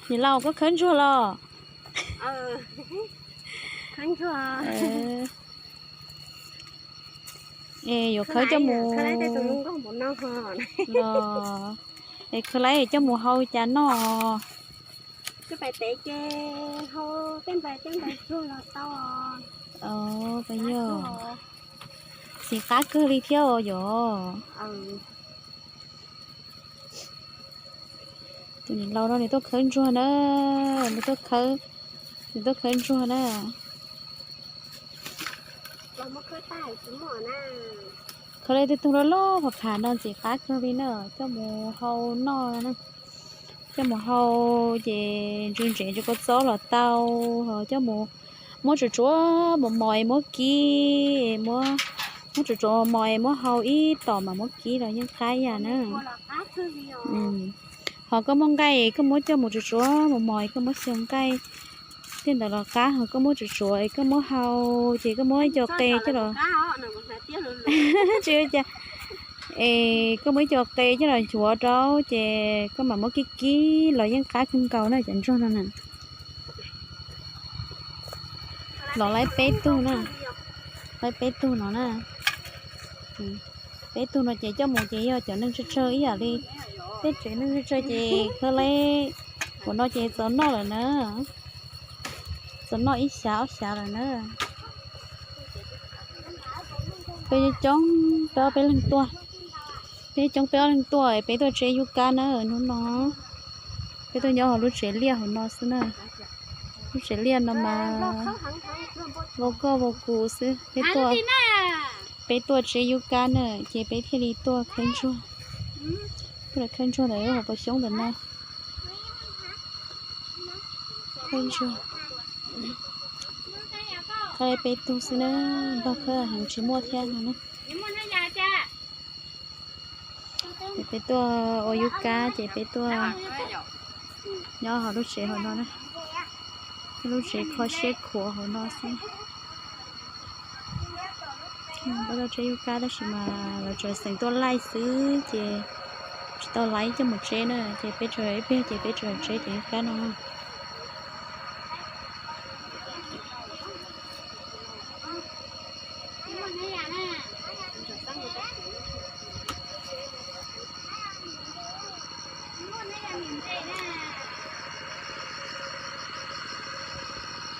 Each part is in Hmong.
Niam laus, koj khawb ntsuag los? Es yuav khawb coj mus los? Es khawb lawm coj mus hau cas noj? Yog, ntxim qab kawg li thiab os yom. Tus niam laus no nws tuaj khawb ntsuag na, nws tuaj khawb, nws tuaj khawb ntsuag na. Khawb lawm tej tug loj loj pham pham no ntxim qab kawg li na, coj mus hau noj na. Coj mus hau ces ntsu ntsev ntsu kua txob los tau, ho coj mus muab tsuav tsuav mos mos es muab kib, muab, muab tsuav tsuav mos mos es muab hau ib tom mas muab kib los yeej qab ib yam na. Ho koj muaj nqaij koj muab coj mus tsuav tsuav mos mos es koj muab xyaw nqaij tej ntawd los qab, ho koj muab tsuav tsuav es koj muab hau ces koj muab ib co qe coj los, tsis ua cas, es koj muab ib co qe coj los nchuav rau ces koj mam muab kib kib los yeej qab kawg nkaus na cov ntsuag no na. Los laib peb tug na, laib peb tug no na. Peb tug no ces coj mus ces yog cov neeg tsawg tsawg ib yam li peb tsev neeg tsawg tsawg ces khawb laib hauv no ces txaus noj lawm na. Txaus noj ib xyav ob xyav lawm na. Peb coob peb ob peb leeg tuaj, peb coob peb ob leeg tuaj, peb tuaj tseb yub kab na hnub no. Peb tuaj nyob hauv lub tsev liaj hauv no xwb na. Lub tsev liaj no mas vau koj vau kuv xwb. Peb tuaj, peb tuaj tseb yub kab na, ces peb thiaj li tuaj khawb ntsuag. Tuaj khawb ntsuag ntawm lub hauv paus xyoob ntawm no. Khawb ntsuag, khawb peb tug xwb na, npawg khawb heev tsis muaj thiab no na. Ces peb tuaj ua yub kab ces peb tuaj nyob hauv lub tsev hauv no na. Lub tsev kho siab khuav hauv no xwb. Peb tuaj tseb yub kab tab sis mas lawv tseem xeem tuaj laij xwb ces tsis tau laij coj mus tseb na, ces peb tseem ib pliag ces peb tseem tseb cov yub kab no.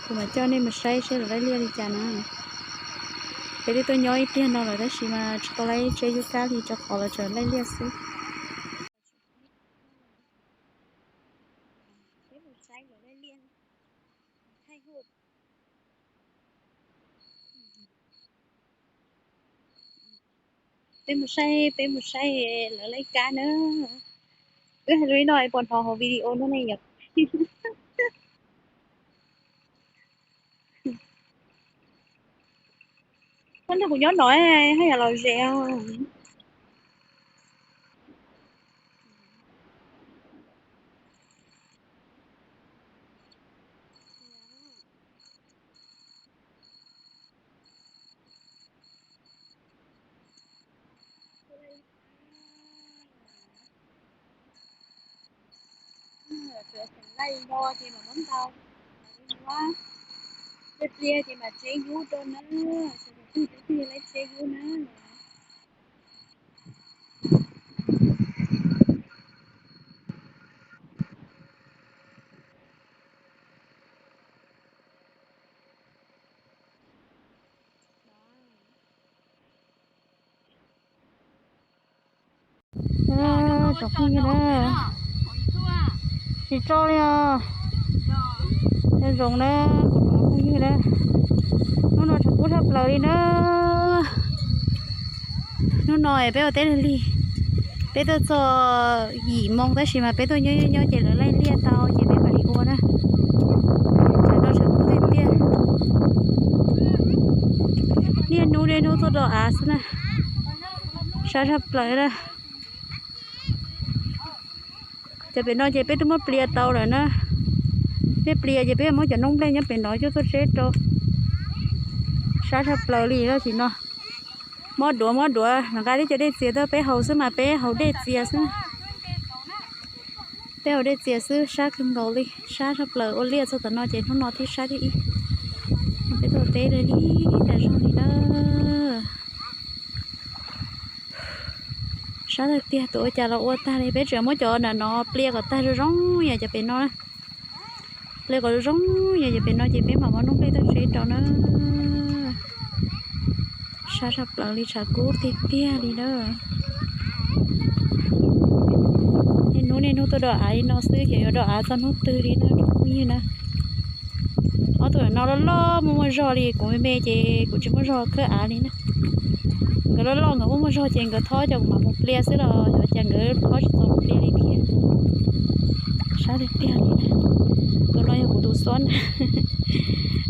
Kuv mam coj nej mus saib seb lawv laij liaj li cas na. Peb twb tuaj nyob ib pliag no lawm tab sis mas tsis tau laij tseb yub kab li rau qhov lawv tseem laij liaj xwb. Peb mus saib lawv laij liaj. Peb mus saib, peb mus saib lawv laij kab na. Wb hais lus li no es puas hnov hauv video no ne yom? Koj nrog kuv nyob no haj yam lom zem os. Tsuav xeem laij npo ces mam muab ntau, mam li muab pliag pliag ces mam tseb yub rau na. Tsuav xeem twg twb yog laij tseb yub na. Tsoom phooj ywg na, tsis tso li os. Nyob zoo na kuv tsoom phooj ywg na, hnub no tshav kub tshaj plaws li na. Hnub no es peb ua teb lig lig, peb tuaj txog yim moo tab sis mas peb tuaj nyob nyob nyob ces lawv laij liaj tau ces peb mam li ua na. Tshav no tshav kub tiag tiag. Niaj hnub niaj hnub tuaj rau av xwb na, sab tshaj plaws na. Ces pem no ces peb twb muab plias tau lawm na. Peb plias ces peb muab cov noob nplej nyob pem no coj tuaj tseb rau. Sab tshaj plaws li tam sim no. Muab duav muab duav los nqa tib co dej txias tuaj peb haus xwb mas peb haus dej txias xwb. Peb ua dej txias xwb sab kawg nkaus li, sab tshaj plaws, ua liaj txog tom no ces hnub no thiaj sab thiab ib. Peb tuaj teb li tas zog li na. Sab tiag tiag, tus ua cas los ua tag li. Peb tseem muab cov nram no plia kom tag zoo zoo yam cov pem no. Plia kom zoo zoo yam cov pem no ces peb mam muab noob nplej tuaj tseb rau na. Sab tshaj plaws li, tshav kub tiag tiag li na. Niaj hnub niaj hnub tuaj doj av li no xwb, xyov yuav doj av txog hnub twg li na tsoom phooj ywg na. Ob tug no loj loj muaj muaj zog li, kuv me me ces kuv tsis muaj zog khawb av li na. Nkawd loj loj nkawd muaj muaj zog ces nkawd thob cov kuv mam mus plia xwb los xyov cas nkawd thob tsis txaus mus plia li thiab. Sab tiag tiag li na. Tus no yog kuv tus xob na.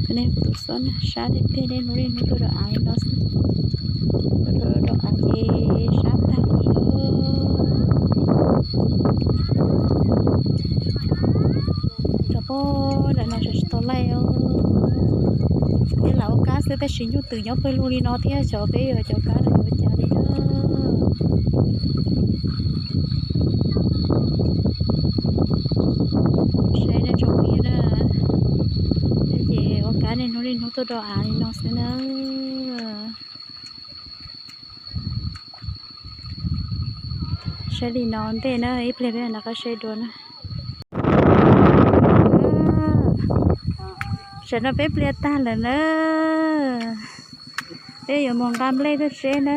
Tus no yog kuv tus xob na, sab tiag tiag, niaj hnub niaj hnub tuaj doj av li no xwb. Tuaj doj av ces sab tag li. Cov pob nram no tseem tsis tau laij os. Peb lam ua kab xwb tab sis nyuj twm nyob pawg lug li no thiab xyov peb yuav cov kab no yuav ua cas li na. Saib nej tsoom phooj ywg na, ces ua kab niaj hnub niaj hnub tuaj doj av li no xwb na. Saib li no ntej na, ib pliag peb mam rov qab saib dua na. Tam no peb plia tag lawm na. Peb yuav mus nqa nplej tuaj tseb na.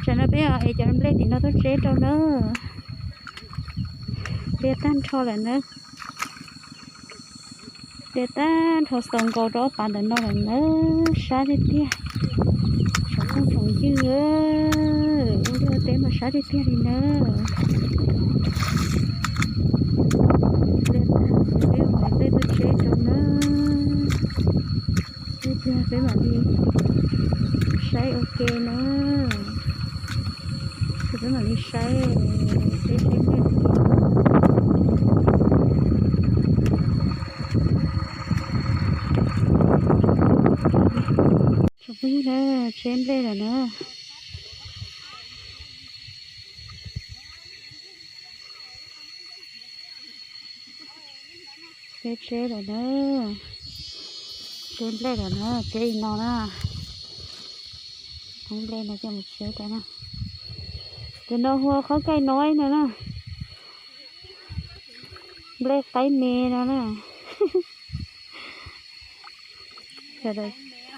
Tam no peb es cov nplej tim no tuaj tseb rau na. Plia tag nrho lawm na. Plia tag nrho xaus nkaus rau ob pas ntawm no lawm na. Sab tiag tiag. Tsoom phooj tsoom ywg, ua liaj teb mas sab tiag tiag li na. Peb mus nqa nplej tuaj tseb rau na. Ib pliag peb mam li saib ua ke na. Peb mam li saib, peb saib nplej. Tsoom phooj ywg na, tseb nplej lawm na. Peb tseb lawm na. Tseb nplej lawm na, tseb li no na. Hoob nplej no coj mus tseb rau na. Tus no hu ua qhob kaij no no na. Nplej qaib me no na.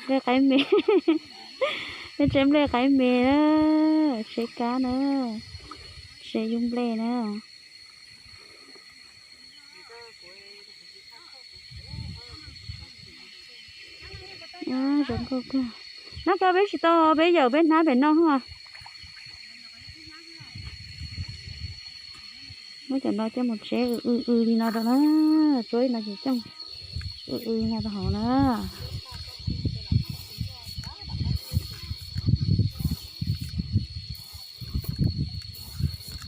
Nplej qaib me. Peb tseb nplej qaib me na. Tseb kab na. Tseb yub nplej na. Zoo nkauj kawg. Nab kab peb tsis tau, peb yawm peb hnab pem no. Muab cov no coj mus tseb w w w li no rau na. Tsuab li no ces coj w w li no rau hauv na.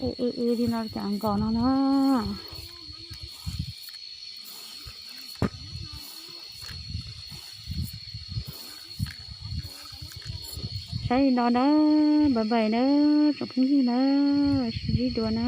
W w w li no cov nkaus no na. Saib li no na, npais npais na, tsoom phooj ywg na, sib ntsib dua na.